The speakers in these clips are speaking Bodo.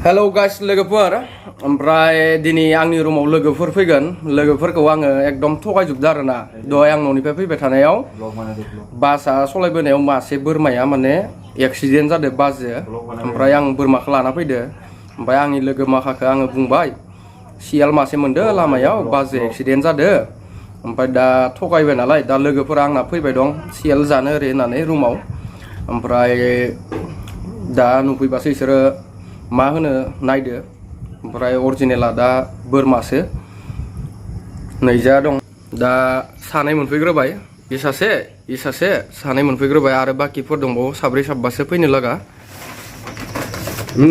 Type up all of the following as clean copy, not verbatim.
हेलौ गाइस लोगोफोर ओमफ्राय दिनै आंनि रुमाव लोगोफोर फैगोन लोगोफोरखौ आङो एकदम थगायजोबदों आरोना दहाय आं न'निफ्राय फैबाय थानायाव बासआ सलायबोनायाव मासे बोरमाया माने एक्सिडेन्ट जादों बासजों ओमफ्राय आं बोरमाखौ लाना फैदो ओमफ्राय आंनि लोगो माखाखौ आङो बुंबाय सियाल मासे मोनदो लामायाव बासजों एक्सिडेन्ट जादों ओमफ्राय दा थगायबाय नालाय दा लोगोफोरा आंना फैबाय दं सियाल जानो ओरै होननानै रुमाव ओमफ्राय दा नुफैबासो बिसोरो मा होनो नायदो ओमफ्राय अरिजिनेला दा बोरमासो नैजा दं दा सानै मोनफैग्रोबाय इ सासे सानै मोनफैग्रोबाय आरो बाकिफोर दंबावो साब्रै साबासो फैनो लागा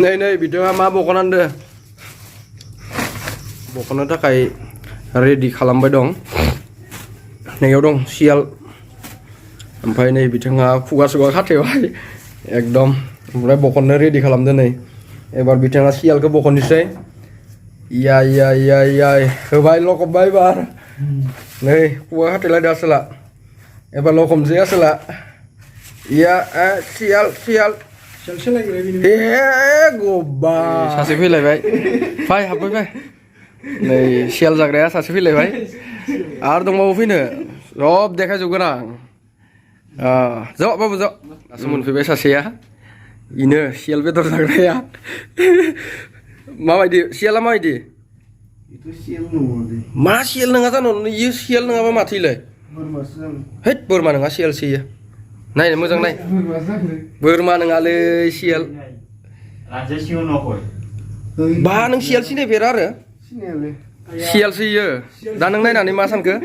नै बिथाङा मा बखनांदो बखनो थाखाय रेडि खालामबाय दं नैयाव दं सियाल ओमफ्राय नै बिथाङा खुगा सुगा खाथेबाय एकदम ओमफ्राय बखननो रेडि खालामदो नै एबार बिथाङा सियालखौ बखननोसै याय होबाय लखबबाय एबार नै खुगा खाथेलायदो आसोला एबार लखबनोसै आसोला सियाल ए गबा सासे फैलायबाय फै हाबफैबाय नै सियाल जाग्राया सासे फैलायबाय आरो दंबावो फैनो सब देखायजोबगोन आं ज' बाबु ज' दासो मोनफैबाय सासेया इनो सियाल बेदर जाग्राया माबायदि सियाला माबायदि मा सियाल नङा जानो इयो सियाल नङाबा माथो इलाय हैद बोरमा नङा सियालसो इयो नायनो मोजां नाय बोरमा नङालै सियाल बा नों सियाल सिनायफेरा आरो सियालसो इयो दा नों नायनानै मा सानखो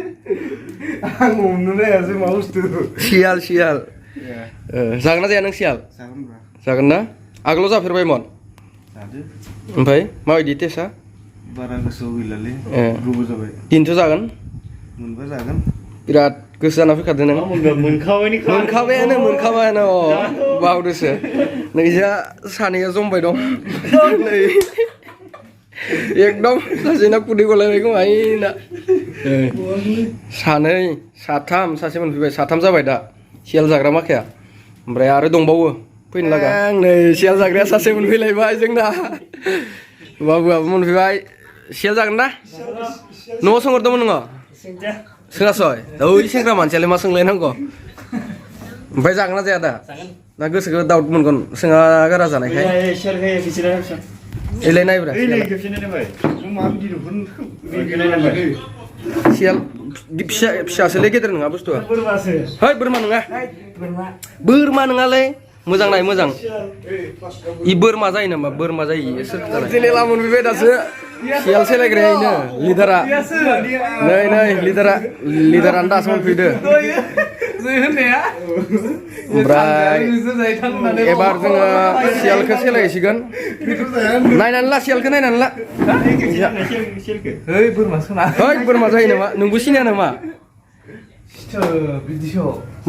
सियाल जागोन ना जाया नों सियाल जागोन ना आगोलाव जाफेरबायमोन ओमफ्राय माबायदि टेस्टआ बारा गोसोआव गैलालै गोबाव जाबाय दिनथ' जागोन मोनबा जागोन बिराद गोसो जाना फैखादों नों मोनखाबायानो बावदोसो नैजा सानैया जमबाय दं नै एकदम सासेना कुदै गलायबाय खोमा सानै साथाम सासे मोनफैबाय साथाम जाबाय दा सियाल जाग्रा माखाया ओमफ्राय आरो दंबावो फैनो लागा नै सियाल जाग्राया सासे मोनफैलायबाय जोंना बाबुआबो मोनफैबाय सियाल जागोन ना न'आव सोंहरदोंमोन नोङो सोङासय ओइ सेंग्रा मानसियालाय मा सोंलायनांगौ ओमफ्राय जागोन ना जाया दा ना गोसोखौ दाउट मोनगोन सोङा गारा जानायखाय एलाय नायब्रा सियाल फिसासोलै गेदेर नङा बुस्थुआ है बोरमा नङालै मोजां नाय मोजां इ बोरमा जायो नामा बोरमा जायो जेनेला मोनफैबाय दासो सियाल सेलायग्रायैनो लिडारा नै लिडारानो दासो मोनफैदो ओमफ्राय एबार जोङो सियालखौ सेलायसिगोन नायनानै ला सियालखौ नायनानै ला बोरमा जायो नामा नोंबो सिनाया नामा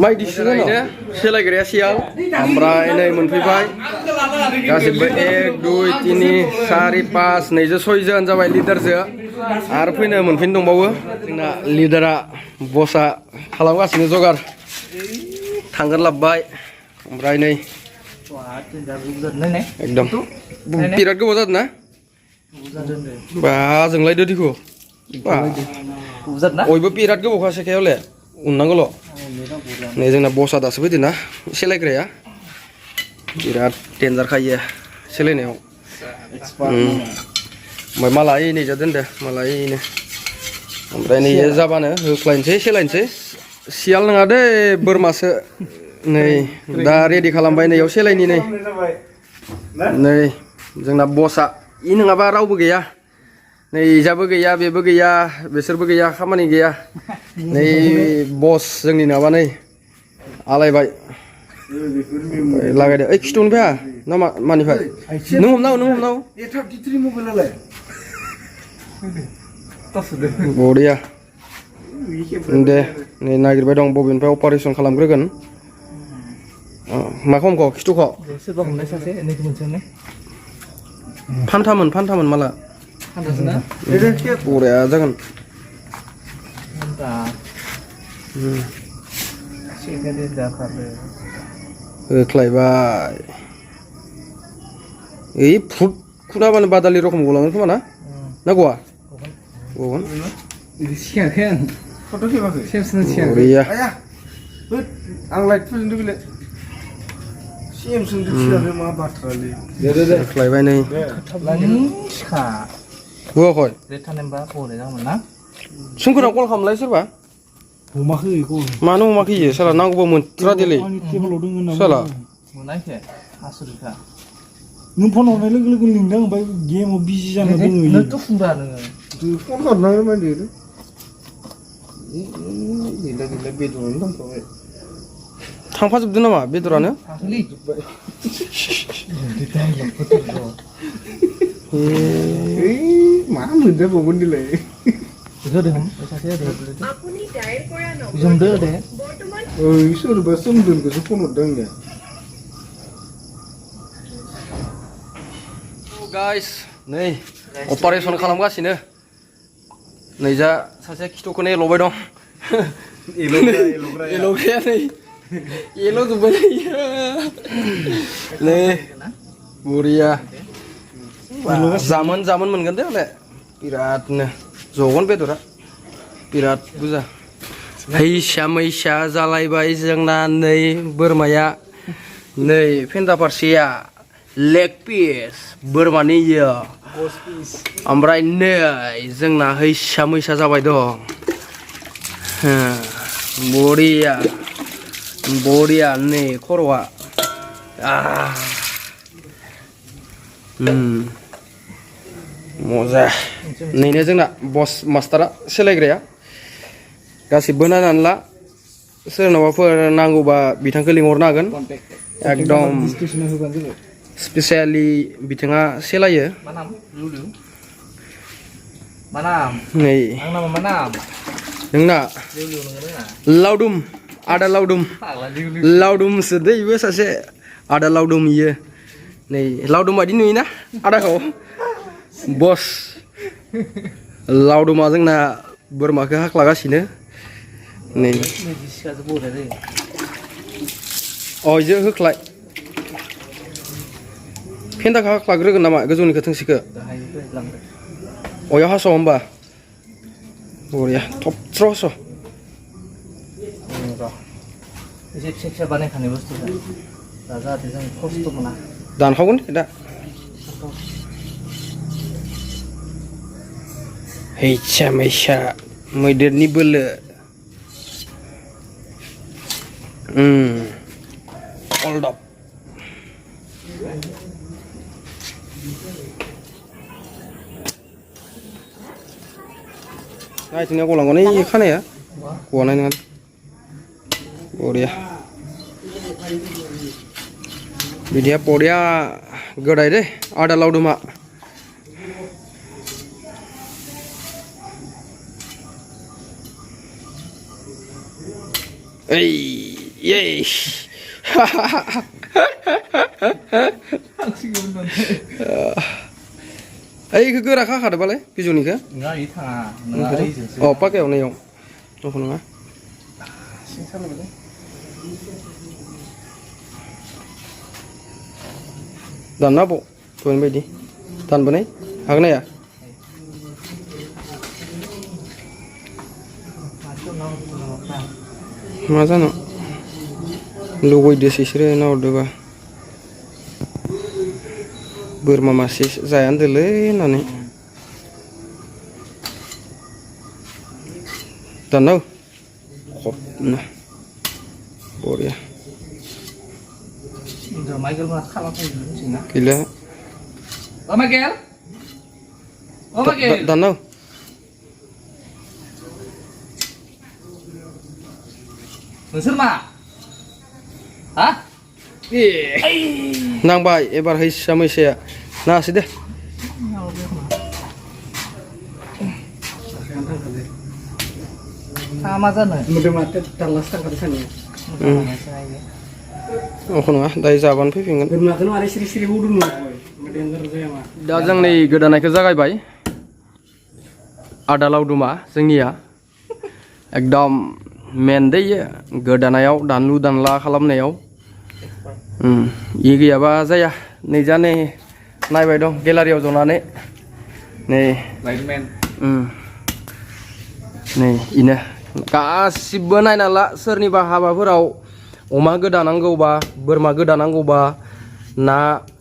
माइदिसो जानो सेलायग्राया सियाल ओमफ्राय नै मोनफैबाय गासिबो 1 2 3 4 5 नैजो 6 जन जाबाय लिडारजों आरो फैनो मोनफैनो दंबावो जोंना लिडारा बसआ खालामगासिनो जगार थांगोन लाबबाय ओमफ्राय नै एकदम बिराद गोबाव जादों ना बा जोंलायदो दिखौ बयबो बिराद गोबावखा सेखायावले उननांगौल' नै जोंना बसआ दासो फैदो ना सेलायग्राया बिराद डेन्जार खायो सेलायनायाव ओमफ्राय माला नैजा दोनदो माला इनो ओमफ्राय नै जाबानो होख्लायनोसै सेलायनोसै सियाल नङा दे बोरमासो नै दा रेडि खालामबाय नैयाव सेलायनि नै जोंना बसआ इ नङाबा रावबो गैया नै इजाबो गैया बेबो गैया बिसोरबो गैया खामानि गैया नै बस जोंनि नङाबा नै आलायबाय लागायदो ओइ खिथौनि फैया ना मानिफ्राय नों हमनाव बरिया दे नै नागिरबाय दं बबेनिफ्राय अपारेसन खालामग्रोगोन मा खमखौ खिथुखौ फान्थामोन माला बरिया जागोन होख्लायबाय ओइ फुट खुदाबानो बादालि रखम गलांगोन खोमा ना ना गवा गगोन Ini siakan. फट' खेबाखै Siap siap. बरिया आया होद आं लाइट फिल्मदो बेले सेमसुंदो फिसाखै मा बाथ्रालै खालायबाय नै Lani ska. बुवाखै Reta nembak boleh jangan mana? सोंखोनाव कल खालामलाय सोरबा हमाखै बेखौ मानो हमाखै इयो साला नांगौबा मोनथ्रा देलै आंनि टेबोलाव दङ होनना साला Mana ke? Asurika. नों फन हरनाय लोगो लोगो लिंदों ओमफ्राय गेमाव बिजि जाना दङ Nang tu funda nang. फन खालामनानै मानदि गैला गैला बेदरानो दंथ'बाय थांफाजोबदो नामा बेदरानो Asli. मा मोनजाबावगोन देलाय Itu deh, saya ada. আপুনি ডায়েল কৰা নম্বৰ Zoom deh deh. বৰ্তমান सोरबा सोमदोनखौसो फन हरदों आंनिया गाइस नै अपारेसन खालामगासिनो नै जा सासे खिथुखौनो एल'बाय दं एल'ग्राया नै एल'जोब्बाय नै बरिया जामोन मोनगोन दे हले बिरादनो जगोन बेदरा बिराद बुरजा हैसा मैसा जालायबाय जोंना नै बोरमाया नै फेन्दा फारसेया लेग पिस बोरमानि इयो ओमफ्राय नै जोंना हैसा मैसा जाबाय दं बरिया बरिया नै खर'आ मजा नैनो जोंना बस मास्टारा सेलायग्राया गासिबो नायनानै ला सोरनावबाफोर नांगौबा बिथांखौ लिंहरनो हागोन एकदम स्टेसनाव होबानो जाबाय स्पेसियेलि बिथाङा सेलायो Mana? Lulu. Mana? नै Ang nama mana? नोंना Lulu nang mana? लावदुम आदा लावदुम Salah Lulu. लावदुमसो दै इबो सासे आदा लावदुम इयो नै लावदुम बायदि नुयोना आदाखौ बस लावदुमा जोंना बोरमाखौ हाख्लागासिनो नै Ini ska tu boleh deh. अ इजो होख्लाय फेन्दाखौ हाख्लाग्रोगोन नामा गोजौनिखौ थोंसेखौ Dah ayo tu bilang. अयाव हास' होमबा बरिया थबस्र' हास' Ini cek banyak kan ibu tu. Raja tu jangan kos tu mana. दानखावगोन दे दा हैसा मैसा मैदेरनि बोलो अलदब आथिंया गलांगोन ओइ खानाया गनाय नङा बरिया बिदिया बरिया गोदाय दे आदा लावदुमा ओइ ये ओइखौ गोरा खाखादोबालाय बिजौनिखौ Enggak itu ah. Enggak itu. अ पाकायाव नैयाव नखौ नङा दानना आबौ दहायनि बायदि दानबोनाय हागोन हाया मा जानो लुगैदोसो इसोरो नाहरदोबा बोरमा मासे जायान्दोलै होननानै दाननाव खबनो बरिया Udah Michael mah kalah tuh sih nah. गैला Oh Michael. Oh Michael. दाननाव Nusur mah. Hah? नांबाय एबार हैसा मैसाया नाङासै दे Sama sana. मोदोम माथो दालासो थांखादो सानैया अखौ नङा दायो जाबानो फैफिनगोन बोरमाखौनो मारै सिरि सिरि बौदों देन्जार जाया मा दा जों नै गोदानायखौ जागायबाय आदा लावदुमा जोंनिया एकदम मेन दै गोदानायाव दानलु दानला खालामनायाव इ गैयाबा जाया नै जा नै नायबाय दं गेलारियाव जनानै नै लाइटमेन नै इनो गासिबो नायना ला सोरनिबा हाबाफोराव अमा गोदानांगौबा बोरमा गोदानांगौबा ना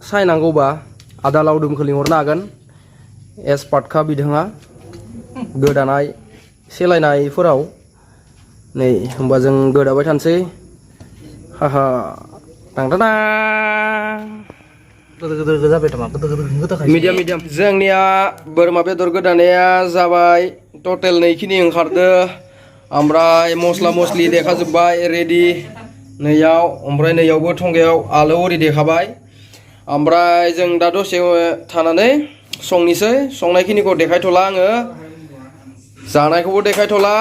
सायनांगौबा आदा लावदुमखौ लिंहरनो हागोन एक्सपार्टखा बिथाङा गोदानाय सेलायनायफोराव नै होमबा जों गोदाबाय थानोसै हाहा टांटां गोदो जाबाय नामा गोदो मिडियाम मिडियाम जोंनिया बोरमा बेदर गोदानाया जाबाय टटेल नैखिनि ओंखारदो ओमफ्राय मस्ला मस्लि देखाजोब्बाय रेडि नैयाव ओमफ्राय नैयावबो थंगायाव आलौ ओरि देखाबाय ओमफ्राय जों दा दसे थानानै संनोसै संनायखिनिखौ देखायथ'ला आङो जानायखौबो देखायथ'ला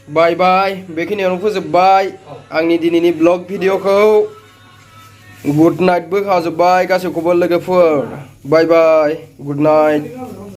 बाय बाय बेखिनियावनो फोजोबबाय आंनि दिनैनि ब्लग भिडिअखौ गुड नाइटबो खाजोब्बाय गासैखौबो लोगोफोर बाय बाय गुड नाइट